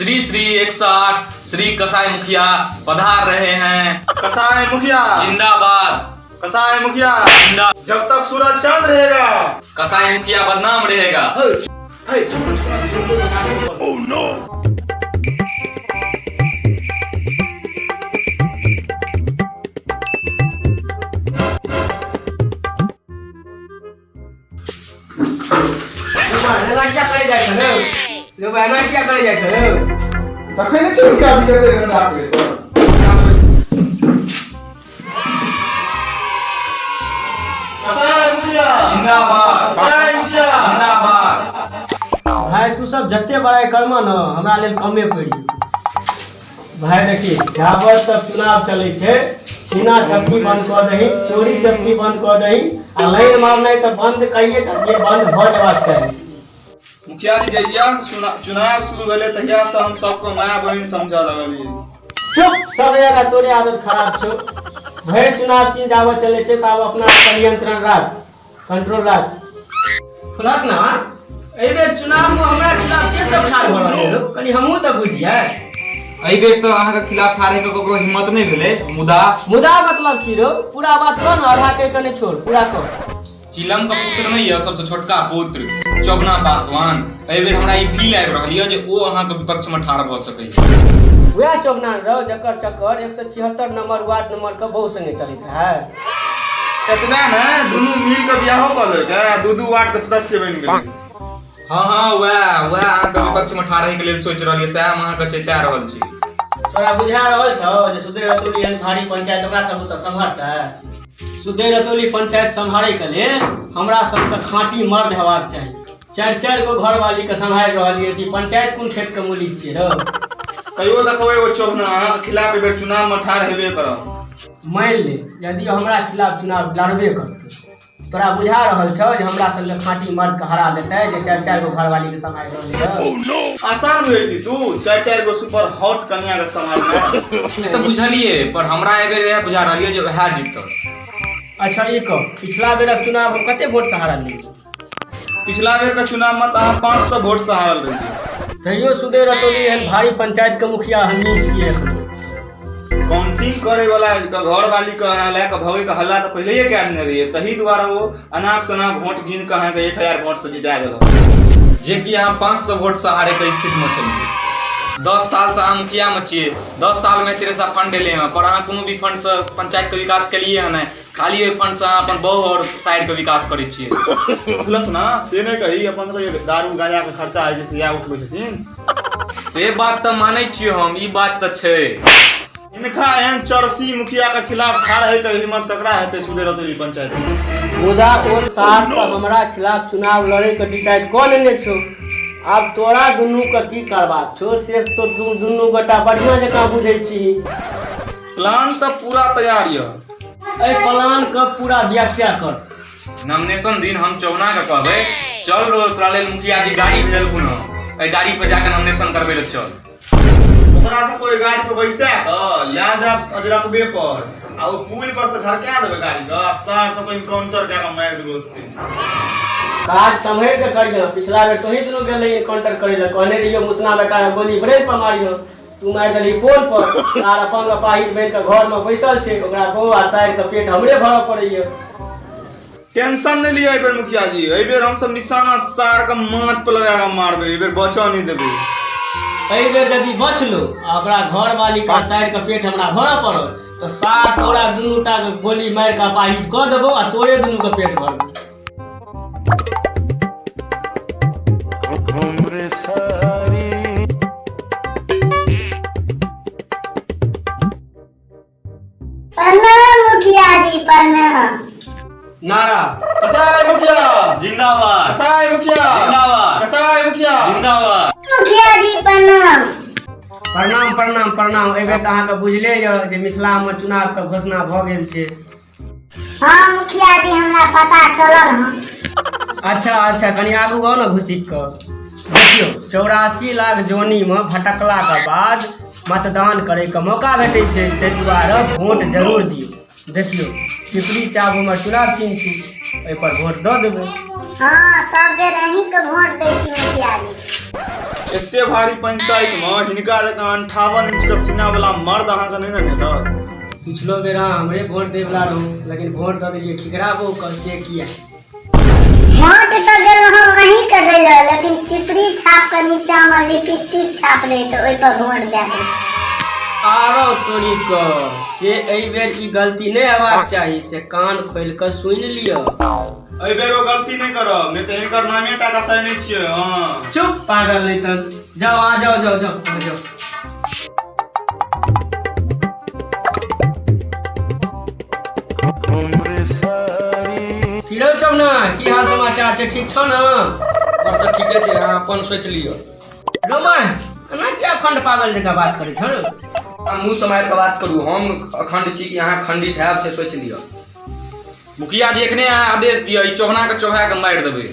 श्री श्री 108 श्री कसाई मुखिया पधार रहे हैं। कसाई मुखिया जिंदाबाद। कसाई मुखिया जिंदा। जब तक सूरज चांद रहेगा कसाई मुखिया बदनाम रहेगा। हे, चुप चुप सुन तो बता। एना किया करे जाइ छौ रे रौ, एना किया करे जाइ छौ रे? तखन नहि छै मुखिया जी कते गंदा से। कसाई मुखिया जिंदाबाद। कसाई मुखिया जिंदाबाद। भाई, तू सब जते बड़ाई करबह ने, हमरा लेल कमे पड़ि जेतौ। भाई देखी, जाबत तक चुनाव चलै छै, छीना छपकी बंद कऽ दही, चोरी चपकी बंद कऽ दही आ लाइन मारनाइ तऽ बंद कहिए टा दियै, बंद भऽ जेबाक चाही। मुखिया जी, जहिया से चुनाव शुरू भेलै तहिया से हम सबके माय बहिन समझऽ लगलियै। चुप! सब जगह तोरे आदत खराब छौ। भरि चुनाव चिन्ह जाबत चलै छै ताब अपना पर नियंत्रण राख, कंट्रोल राख। खुलास ना, एहि बेर चुनाव में हमरा खिलाफ के सब ठाढ़ भऽ रहल है, कनि हमहूँ तऽ बुझियै। एहि बेर तऽ अहाँके खिलाफ ठाढ़ होइके ककरो हिम्मत नहि भेलै, मुदा मुदा मतलब की रौ? पूरा बात कह ने, आधा कहि कऽ नहि छोड़, पूरा कह। चिलम के पुत्र नहि यऽ, सबसँ छोटका पुत्र चौगना पासवान, एहि बेर हमरा ई फील आबि रहल यऽ जे ओ अहाँके विपक्ष मे ठाढ़ भऽ सकैए। वएह चौगना रौ जकर चक्कर 176 नंबर वार्ड नंबर के बहु संगे चलैत रहै? एतबे ने, दुनू मिल के बियाहो कऽ लेलकै आ दू दू वार्ड के सदस्य बनि गेलै। हँ, वएह वएह अहाँके विपक्ष मे ठाढ़ होइके लेल सोचि रहल यऽ, सएह हम अहाँके चेता रहल छी। तोरा बुझा रहल छौ जे सुधीर रतौली एहन भारी पंचायत ओकरा सब ओतऽ सम्हारतै? सुधीर रतौली पंचायत सम्हारैके लेल हमरा सबके खाँटी मर्द हेबाक चाही। चारि चारि गो घरवाली के सम्हारि रहल ये, पंचायत कोन खेत के मूली छियै रौ? तैयो देखबै, ओ चौगना अहाँके खिलाफ एहि बेर चुनाव मे ठाढ़ हेबे करत। मानि ले, यदि हमरा खिलाफ चुनाव लड़बे करतै, तोरा बुझा रहल छौ जे हमरा संगे खाँटी मर्द के हरा देतै जे चारि चारि गो घरवाली के सम्हारि रहल ये? आसान होइ कि तू चारि चारि गो सुपर हॉट कन्या के सम्हारना? तऽ बुझलियै, पर हमरा एहि बेर इएह बुझा रहल यऽ जे वएह जीतत। अच्छा, ई कह, पिछला बेरक चुनाव हम कते वोट से हारल रहियै? पिछला बेर के चुनाव में तऽ अहाँ 500 वोट से हारल रहियै। तैयो सुधे रतौली एहन भारी पंचायत के मुखिया हमही छियै एखन। काउंटिंग करे वाला घर वाली के अहाँ लए कऽ भगै के हल्ला तऽ पहिलेये कए देने रहियै, तही दुआरे ओ अनाप शनाप वोट गिन कऽ अहाँके 1000 वोट से जिता देलक। जे कि अहाँ 500 वोट से हारे के स्थिति में छलियै। 10 साल से अहाँ मुखिया में छियै, 10 साल में एते रास फंड एलै हँ, पर अहाँ कोनो भी फंड से पंचायत के विकास केलियै हँ नहि। खाली ओहि फंड से अहाँ अपन बहु आओर साइड के विकास करै छियै। प्लस ना से नहि कही, अपन सबके दारू गांजा के खर्चा होइ छै से इएह उठबै छथिन। से बात तऽ मानै छियै हम, ई बात तऽ छै। हिनका एहन चरसी मुखिया के खिलाफ ठाढ़ होय के हिम्मत ककरा हेतै सुधे रतौली पंचायत में? मुदा ओ सार तऽ हमरा खिलाफ चुनाव लड़ै के डिसाइड कऽ लेने छौ। आब तोरा दुनू के की करबाक छौ से तो दुनू गोटा बढ़िआँ जकाँ बुझै छी। प्लान तऽ पूरा तैयार यऽ। एहि प्लान के पूरा व्याख्या कर। नॉमिनेशन दिन हम चौना के कहबै, चल रो, तोरा लेल मुखिया जी गाड़ी भेजलखुन हँ, एहि गाड़ी पर जाके नॉमिनेशन करबै लए चल। ओकरा सब कोई गाड़ी पर बैसा कऽ लए जायब अजरकबे पर आ ओ पुल पर से झरका देबै गाड़ी के आ सार सब इनकाउंटर कए कऽ मारि देबै ओतै। काज सम्हरि के करियह। पिछला बेर तोही दुनू गेल रही काउंटर करै लए, कहने रहियो मुसना बेटा के गोली ब्रेन पर मारियो, तू मारि देलही पोल पर। सार अपन अपाहिज बनि कऽ घर मे बैसल छै, ओकरा बहु आ सारि के पेट हमरे भरऽ पड़ैया। टेंशन नहि लिअ एहि बेर मुखिया जी, एहि बेर हमसब निशाना सार के माथ पर लगा कऽ मारबै, एहि बेर बचऽ नहि देबै। एहि बेर यदि बचलो आ ओकरा घरवाली के सारि के पेट हमरा भरऽ पड़ल तऽ सार तोरा दुनू टा के गोली मारि कऽ अपाहिज कऽ देबौ आ तोरे दुनू के पेट भरबौ। प्रणाम मुखिया जी, प्रणाम। नारा। कसाई मुखिया जिंदाबाद। कसाई मुखिया जिंदाबाद। कसाई मुखिया जिंदाबाद। मुखिया जी, प्रणाम। प्रणाम, प्रणाम, प्रणाम। एहि बेर तऽ अहाँके बुझले यऽ जे मिथिलामे चुनावके घोषणा भऽ गेल छै। हाँ मुखिया जी, हमरा पता चलल हँ। अच्छा अच्छा, कनि आगू आउ ने घुसिक कऽ। देखियौ, 84 लाख जोनीमे भटकलाके बाद मतदान करैके मौका भेटै छै, ताहि दुआरे वोट जरूर दियौ। देखियौ, चिपरी चाप हमर चुनाव चिन्ह छी, एहिपर वोट दऽ देबै। हाँ, सब बेर अहीं के वोट दै छी मुखिया जी। एते भारी पंचायत में हिनका जकाँ 58 इंच के सीना वाला मर्द अहाँके नहि ने भेटत। पिछलो बेर अहाँ हमरे वोट दै वला रहू, लेकिन वोट दऽ देलियै खिखरा बहू के, से किया? वोट तऽ गेलहुँ हम अहीं के दै लए, लेकिन चिपरी छाप के नीचा मे लिपस्टिक छाप रहे तऽ ओहि पर वोट दए देलियै। आरो तोरी के से एहि बेर ई गलती नहि हेबाक चाही, से कान खोलि कऽ सुनि लिअ। एहि बेर ओ गलती नहि करब, नहि तऽ हिनकर नामे टा कसाई नहि छियै। हँ चुप पागल, नहि तऽ जाओ, आ जाओ, जाओ जाओ, आ जाओ। की रौ चौना, की हाल समाचार छै? ठीक छौ ने? और तऽ ठीके छै, अहाँ अपन सोचि लिअ। रौ माय, एना किया अखंड पागल जकाँ बात करै छौ रौ? अहाँ मुँह सम्हारि कऽ बात करू, हम अखंड छी कि अहाँ खंडित हैब से सोचि लिअ। मुखिया जी, एखने अहाँ आदेश दिअ, ई चौहना के चौहा के मारि देबै।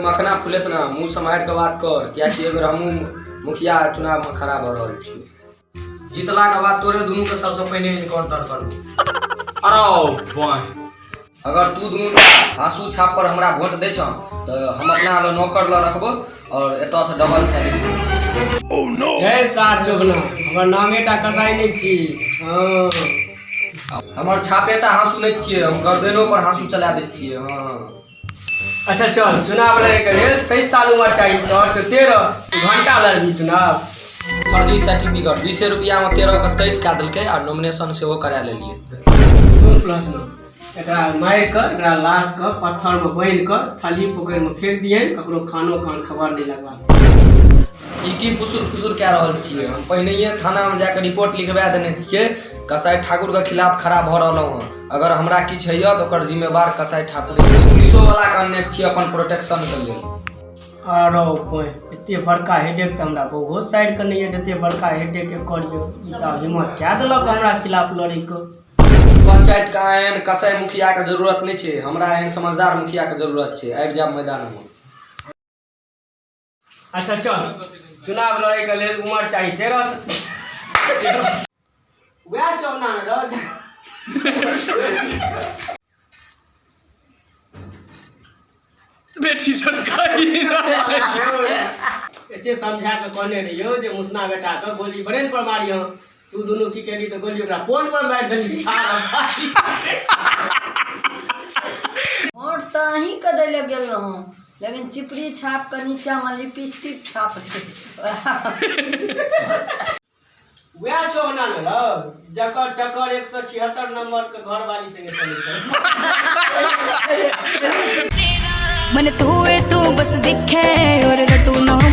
मखना फुलेस ना, मुँह सम्हारि कऽ बात कर, कियाकि एहि बेर हमहूँ मुखिया चुनावमे खड़ा भऽ रहल छी। जीतलाके बाद तोरे दुनूके सबसँ पहिने इनकाउंटर करबो। अरे बाह, अगर तू दुनू हाँसू छाप पर हमरा वोट दै छह तऽ हम अपना लग नौकर लऽ रखबो और एतऽसँ डबल सैलरी। हे सार चौगना, हमर नामे टा कसाई नहि छी। हँ, हमर छापेटा हाँसू नहि छियै, हम गर्दनो पर हाँसू चला दै छियै। हँ अच्छा चल, चुनाव लड़ैके लेल 23 साल उमर चाही, तोहर तो 13, तू घंटा लड़बी चुनाव? फर्जी सर्टिफिकेट 20 रुपैआमे 13 के 23 कए देलकै आ नॉमिनेशन सेहो करा लेलियै। सुन प्रश्न, एकरा मारि कऽ एकरा लाश के पत्थर में बान्हि कऽ थली पोखरि में फेंक दिहन, ककरो खानो कान खबर नहि लगबाक चाही। ई की फुसुर फुसुर कए रहल छियै? हम पहिनहिए थानामे जाकऽ रिपोर्ट लिखवा देने छियै, कसाई ठाकुरके खिलाफ खड़ा भऽ रहलहुँ हँ। अगर हमरा किछु होइए तऽ ओकर जिम्मेवार कसाई ठाकुर। पुलिसोवलाके अनने छियै अपन प्रोटेक्शनके लेल। आरो कोइ एते बड़का हेडेक तऽ हमरा बहुत साइडके नहि यऽ जते बड़का हेडेक एकर यऽ। ई तऽ हिम्मत कए देलक हमरा खिलाफ लड़ैके। पंचायत के एहन कसाई मुखिया के जरूरत नहि छै, हमरा एहन समझदार मुखिया के जरूरत छै। आबि जायब मैदान मे। अच्छा चल, चुनाव लड़ैके लेल उमर चाही 13, वएह चौना रह। बेटी सरकारी एते समझा कऽ कहने रहियौ जे मुसना बेटाके गोली ब्रेन पर मारियौ, तू दुनू की केली तऽ गोली ओकरा पोन पर मारि देली सारा भाई। वोट तऽ अहीँके दै लए गेल रहौं, लेकिन चिपरी छापके नीचाँमे लिपस्टिक छाप छै। वएह चौहना ने रौ, जकर चकर 176 नंबर के घरवाली संगे चलै छै। मन तू है तू बस दिखे और रटू नाम।